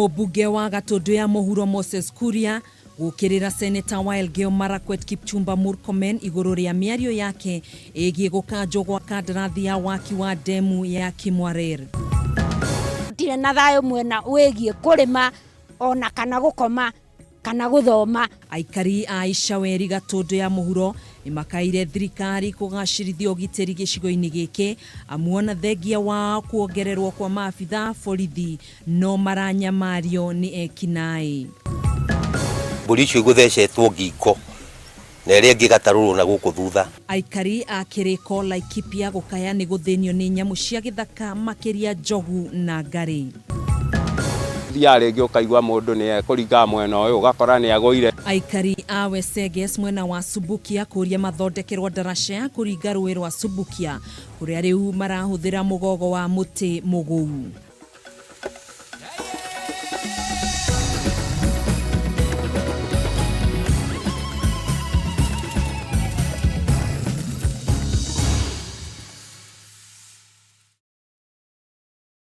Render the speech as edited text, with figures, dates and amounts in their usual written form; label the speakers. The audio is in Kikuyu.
Speaker 1: Mũmbunge wa Gatũndũ ya Mũhuro Moses Kuria gũkĩrĩra Seneta wa Elgeyo Marakwet Kipchumba Murkomen igũrũ rĩa mĩario yake ĩgiĩ gũkanjwo gwa kandarathi ya waki wa ndemu ya Kimwarer.
Speaker 2: Ndirĩ na thayũ mwena wĩgiĩ kũrĩma ona kana gũkoma kana gũthoma.
Speaker 1: Aikari a Icaweri Gatũndũ ya Mũhuro nĩmakaĩire thirikari kũgacĩrithia ũgitĩri gĩcigo-inĩ gĩkĩ amu ona thengia wa kuongererwo kwa maabitha a borithi no maranyamario nĩ ekinaĩ.
Speaker 3: Mbũri icio igũthecetwo ngingo na ĩrĩa ĩngĩ ĩgatarũrwo na gũkũ thutha.
Speaker 1: Aikari a Kĩrĩko Laikipia gũkaya nĩ gũthĩnio nĩ nyamũ cia gĩthaka makĩria njogu na ngarĩ.
Speaker 4: Ũthiaga rĩngĩ ũkaigua mũndũ nĩ ekũringaga mwena ũyũ ũgakora nĩ agũire.
Speaker 1: Aikari a Weseges mwena wa Subukia kũria mathondekerwo ndaraca ya kũringa rũĩ rwa Subukia kũrĩa rĩu marahũthĩra mũgogo wa mũtĩ mũgũu.